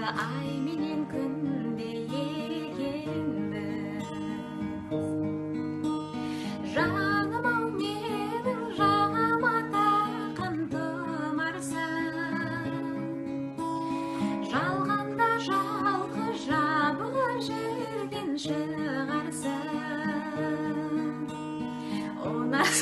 Ай менен күндей екенбіз. Жаным ау, менің жағама таққан тұмарсың, жалғанда жалғыз жабығып жүрген шығарсың. У нас